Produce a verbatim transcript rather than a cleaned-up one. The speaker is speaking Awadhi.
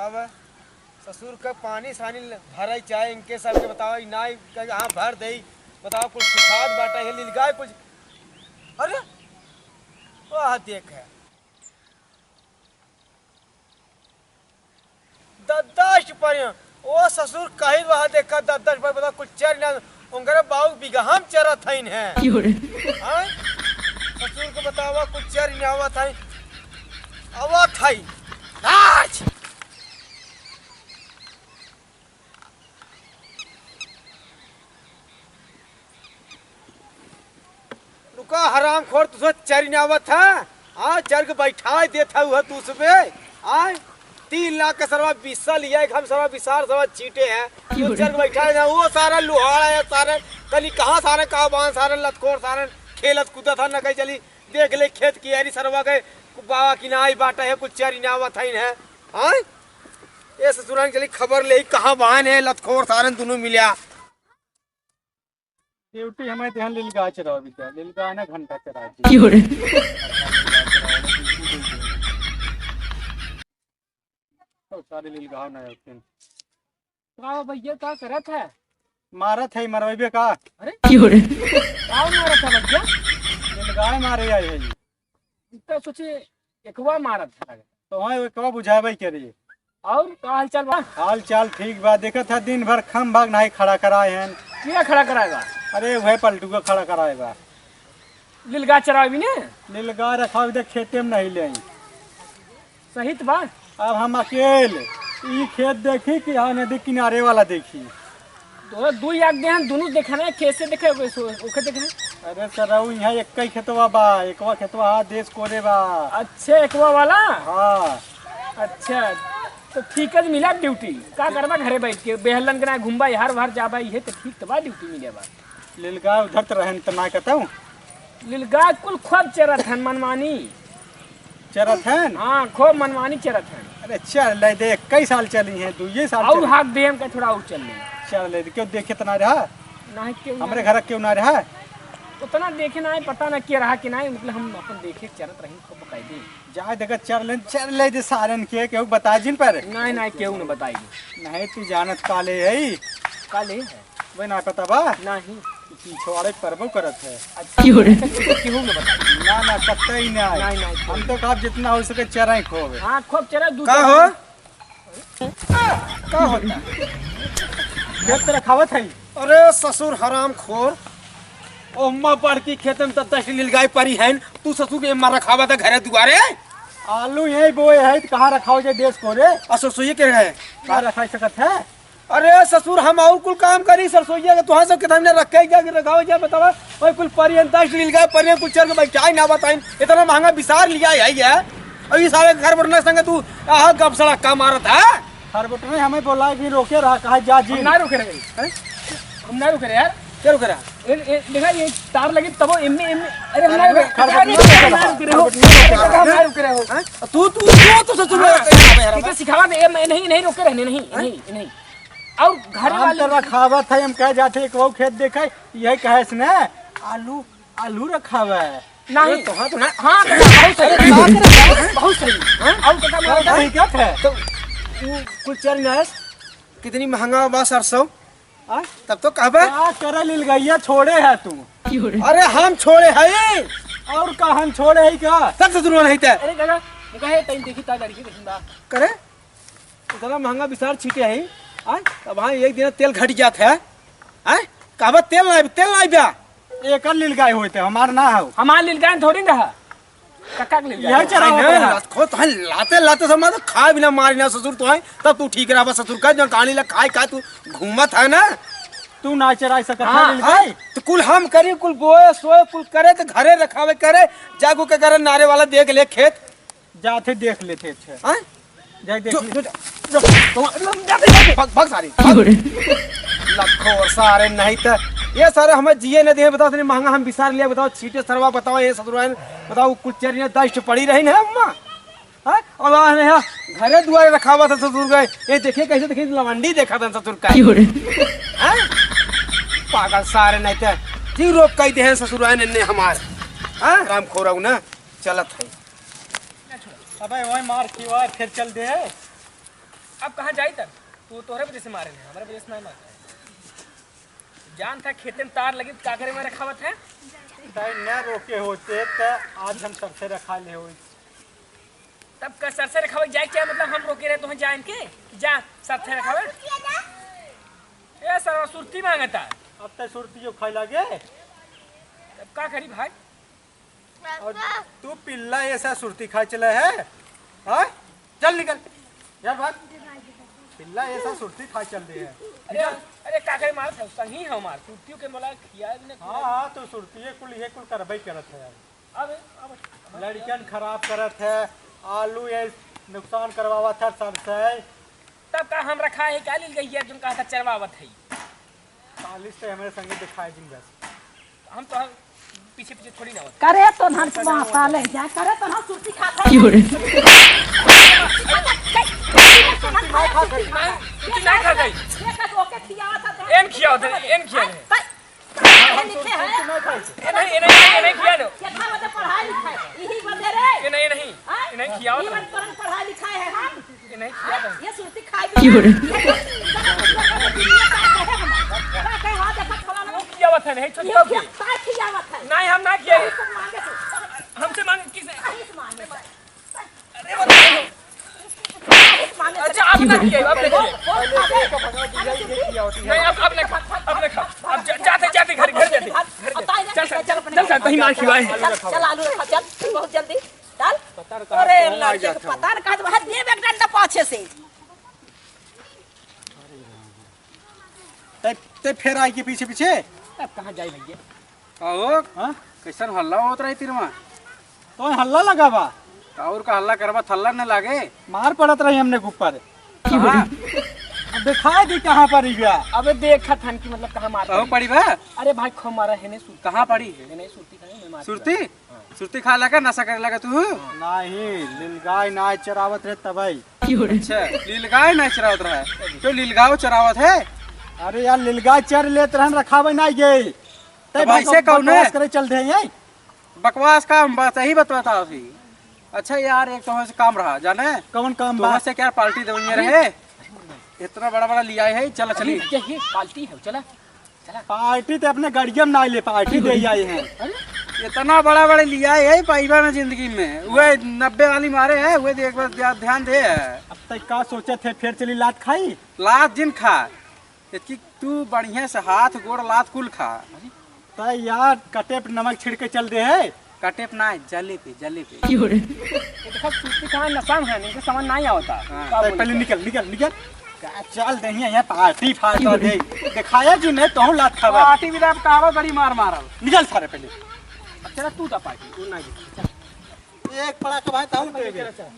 अब ससुर का पानी सानी ल-, भराई चाहे इनके सबके बतावा, ई नाई का यहाँ भर देई। बतावा, कुछ सुखात बाटा है, लिलगाय कुछ। अरे, वह देख है। दद्दाश पर, ओ ससुर, कहीं वह देखा दद्दाश पर, बता कुछ चर ना, उनकरे बाऊ बिगहम चरत हइन है। क्यों रे? हाँ? ससुर को बतावा, कुछ चर ना आवत हइन। आवत हइन। आज! रुका हरामखोर, तुझे चरी ना आवत है। हाँ, चर के बैठा देत है वह तू सुबह। हाँ, तीन लाख का सरवा बिस्सा लिया, एक हम सरवा बिसार सरवा चीटे हैं। तू चर के बैठा है ना, वो सारा लुहाड़ा है, सारे कली कहाँ सारे का बांध, सारे लतखोर, सारे खेलत कूदत है, न कहीं चली देख ले खेत की यारी सरवा के बाबा की ना आई बाटा है, कुछ चरी ना आवत है इन्हें। हाँ, ये ससुराल चली खबर ले कहाँ बांध है लतखोर सारे दोनों मिल्या। ड्यूटी हमें देहन लिलगाय चरावे बिचा, लिलगाय ना घंटा चरावे। क्यों रे? तो सारे लिलगाय ना होते हैं। का हो भैया, का करत है? मारत है, मरवाइबे का? अरे? क्यों रे? का मारत है भैया? लिलगाय मारे आए हैं। इतना सोचे एकवा मारत है। तो हाँ, एकवा बुझावे के रही। और का हाल चाल बा? हाल चाल ठीक बा। देखत है दिन भर खम भाग नाही खड़ा कराए हैं। क्या खड़ा कराए बा? अरे वह पलटुआ खड़ा कराए बा। लिलगा चरावे भी ने? लिलगा रखावे दे खेते में नहीं ले। सही तो बा। अब हम अकेल ई खेत देखी कि हाँ नदी किनारे वाला देखी? तो दुई आग देहन, दुनू देखा ना, कैसे देखे, ओके, ओके देखे। अरे सरऊ, यहाँ एक ही खेतवा बा, एकवा खेतवा हा देश कोरे बा। अच्छा, एकवा वाला? हाँ। अच्छा, तो ठीक है, मिला ड्यूटी। का करबा घरे बैठ के? बेहलन के ना घूमबा, इहर उहर जाबा, इहे तो ठीक तो बा, ड्यूटी मिले बा। लिलगाय उधर तो रहन तो ना कहता हूँ। लिलगाय कुल खूब चरत हन मनमानी। चरत हन? हाँ, खूब मनमानी चरत हन। अरे चर ले दे, कई साल चली हैं, दुइये साल और चली। हाथ देम का थोड़ा और चल ले। चर ले दे, क्यों देखे तो ना रहा? नहीं, क्यों ना हमरे रहा? घर क्यों ना रहा? उतना देखे ना है, पता ना क्या रहा कि नहीं, मतलब हम अपन देखे चरत रही खूब बकायदे। जाए देखा चर ले, चर ले दे सारन के, क्यों बता जिन पर? नहीं, नहीं, क्यों ना बताई। नहीं, तू जानत काले है। काले है? वही ना पता बा? नहीं। पिछवाड़े परबो करत है। अच्छा, क्यों रे? अच्छा, केहू न बताई। ना, ना, कतई ना। नहीं, नहीं, हम तो कब जितना हो सके चराई खूब। हाँ, खूब चरा, दू का चार हो? का होता? खेत तो रखावत है। अरे ससुर हरामखोर, ओम्मा बड़की खेत में तो दस लील गाय परी है, तू ससुर के एम्मा रखावा था घरे दुआरे। आलू यही बोए है, तो कहाँ रखाओ जे देश को रे? आ सरसोईये के रहे। कहाँ रखा सकत है? अरे ससुर, हम और कुल काम करी, सरसोईया के तुहां सब किताब ने रखे जा के रखाओ जा, बतावा। ओए कुल परियन दस लील गाय परियन कुल चर के बैठाई ना बताइन, इतना महंगा बिसार लिया है ये। और ये सारे घर बटना संग तू आह गप सड़क का मारत है। घर बटने हमें बोला कि रोके रहा, कहा जा जी। हम ना रोके रहे। हैं? हम ना रोके रहे यार। क्या रोके रहा? ए, ए, देखा ये तार लगी तबो एमने, एमने, अरे हम ना रोके, घर बटने अरे, हम ना रोके रहे हो। हम ना रोके रहे हो। हैं? तू, तू, तू तो ससुर हाँ, रोके रहा है, ठीक है, सिखावा दे, ए, मैं नहीं, नहीं रोके रहने, नहीं, हैं? नहीं, नहीं। और घर हम वाले तो रखावत है, हम कह जाते एक वो खेत देखे, यही कहे से ना, आलू, आलू रखावा है। नहीं। ये तो हाथ ना। हाँ, तो बहुत सही, अरे, बहुत सही, बहुत सही। हाँ? और तो क्या मालूम है? नहीं, क्या है? तो वो कुल चर नस, कितनी महंगा बा सरसों? हाँ? तब तो कहबे। क्या करे लील गैया, छोड़े है तू? अरे हम छोड़े है। और का हम छोड़े है क्या? तब तो दुनिया नहीं ते। अरे दादा, वो कहे तैं देखी ता लड़की देखी बा। करे? इतना महंगा बिसार छीटे है, आय? अब हाँ, एक दिन तेल घट जात है, आय? कहबा तेल ना, तेल ना बा। एकर लील गाय होते, हमार ना हो। हमार लील गाय थोड़ी ना है। काका के लील गाय। यार, चरावत आय ना, रहा। लात खो तो है, लाते, लाते सब मैं तो खाए बिना मारी ना ससुर तो है, तब तू ठीक रहा ससुर का, जो कहानी ला खाए, खाए तू घूमत है ना। तू ना चराई सकत हाँ, है लील गाय। आय? तो कुल हम करी, कुल बोए, सोए, कुल करे, तो घरे रखावे करे, जागू के करे नारे वाला देख ले खेत। जाते देख लेते, अच्छा। हाँ? जाए देख जो, ले। जो, जो, जो, जो, भाग, भाग सारे। क्यों रे? लखो सारे नहीं तो, ये सारे हमें जिए न दे, बताओ, इतने महंगा हम बिसार लिया, बताओ, छीटे सरवा, बताओ, ये ससुराल, बताओ, कुछ चर ये दस पड़ी रही ना अम्मा। हाँ? और वहाँ ने यहाँ घरे दुआरे रखावा था ससुर का, ये देखिए कैसे, देखिए लवंडी देखा था ससुर का। क्यों रे? हाँ? पागल सारे नहीं तो, जी रोक कह दे हैं ससुराल ने हमार। हाँ? राम खोराऊ ना, चलत है। अबे वही मार की वार फिर चल दे है। अब कहाँ जाई तब? तू तोहरे वजह से मारे हैं, हमारे वजह से ना मारे। जान था खेते में तार लगी, तो का करे मारे खावत है? ताई न रोके होते, त आज हम सरसे रखा ले होई। तब का सरसे रखावे जाए के चाहे, मतलब हम रोके रहे तो हम जाए इनके? जा, सरसे रखावे। ए सरवा, सुरती मांगता। अब त सुरती जो खाए लागे। तब का करी भाई? और तू पिल्ला ऐसा सुरती खाए चले है? हाँ? चल निकल। यार भाग। पिल्ला ऐसा सुरती खाए चल रही है। अरे, अरे का करे मारत है? सही है मार। सुरतियों के मोला खिया भी ना हाँ, खिया। हाँ, तो सुरती ये कुल, ये कुल करबे करत है यार। अब, अब लड़कियन खराब करत है, आलू ये नुकसान करवावत है सबसे। तब का हम रखा है, का लील गई है, तुम कहा था चरवावत है। पालिश तो हमारे संगे दिखाए दिन बस। हम तो पीछे पीछे थोड़ी ना होते। करे तो हम तो माता ले जा, करे तो हम सुरती खाता है। क्यों रे? सुरती ना खा गई। सुरती ना खा गई। ये का ओके खियावा था। एन खियावा था, एन खिया दे। हम सुरती ना खाई। ए नहीं, ए नहीं, ए नहीं खिया दो। कितना बजे पढ़ाई लिखाई? यही बजे रे। ए नहीं, ए नहीं। हाँ? ए नहीं खियावा ये था। बजे पढ़ाई लिखाई है हम। ये नहीं खिया दो। ये सुरती खाई क्यों रे? खियावत है, नहीं, छोड़ दो। नहीं, हम ना किए। हमसे मांगे किस? अरे, वो तो अच्छा, आप ना किए, अब देखिए। नहीं, अब, अब ना खा, अब ना खा। अब जा-, जाते, जाते घर, घर जाते, घर जाते। चल, चल, चल, चल, कहीं मार खिलाए। चल, चल, आलू रखा, चल, बहुत जल्दी। चल। अरे, लड़के के पता न कहाँ से, दे एक डंडा पाछे से। ते, ते फेर आई के पीछे पीछे? अब कहाँ जाई भैया? का हो? हाँ? कैसन हल्ला होत रही तीर में? तो हल्ला लगा बा। और का हल्ला करबा, थल्ला न लागे? मार पड़त रही हमने के ऊपर। कहाँ? अब दिखाई दी कहाँ पड़ी बा। अबे देखत हन कि मतलब कहाँ मार कहाँ पड़ी। पड़ी बा? अरे भाई, खो मारा है ने सुरती। कहाँ पड़ी? है ने सुरती खाए में मार सुरती? पड़ा। सुरती खाए लगा, नशा करे लगा तू? नहीं, लीलगाय नाय चरावत रहे तबई। अच्छा, लीलगाय नाय चरावत रहा है। क्यों लीलगाय चरावत है? अरे यार, लीलगाय चर लेत रहन, रखावे नाय गए। तब तब ऐसे कौन है? बकवास करे चल दे हैं। बकवास का हम बात यही बतवाता अभी। अच्छा यार, एक तो से काम रहा, जाने? कौन काम बा? से क्या पार्टी देवइया रहे? इतना बड़ा बड़ा लिया है, चला चली। अरे, ये पार्टी है, चला। पार्टी तो अपने गड़िया में ना ले, पार्टी दे आई हैं। अरे, इतना बड़ा बड़ा लिया है पाइबा में जिंदगी में, वह नब्बे वाली मारे है, वह देख बस ध्या-, ध्यान दे है। अब तक का सोचत है, फिर चली लात खाई? लात जिन खा, इतकी तू बढ़िया से हाथ गोड़ लात कुल खा। तो यार, कटे पे नमक छिड़के चल दे है। कटे पे ना, जले पे, जले पे। ये देखा, सुरती कहाँ नशा में है, इनके समझ नहीं आवता। हाँ। का तो बोले पहले तो? निकल, निकल, निकल। का चल दे, यहाँ पार्टी फाड़ दे। दिखाया जी, नहीं तो हूँ लात खावा। पार्टी भी तो आप कहावा बड़ी मार मारल। निकल सारे पहले। अब चला तू तो पार्टी, तू नहीं दिखा। चल। एक पड़ा के भाई, ताऊ दे दे। चल।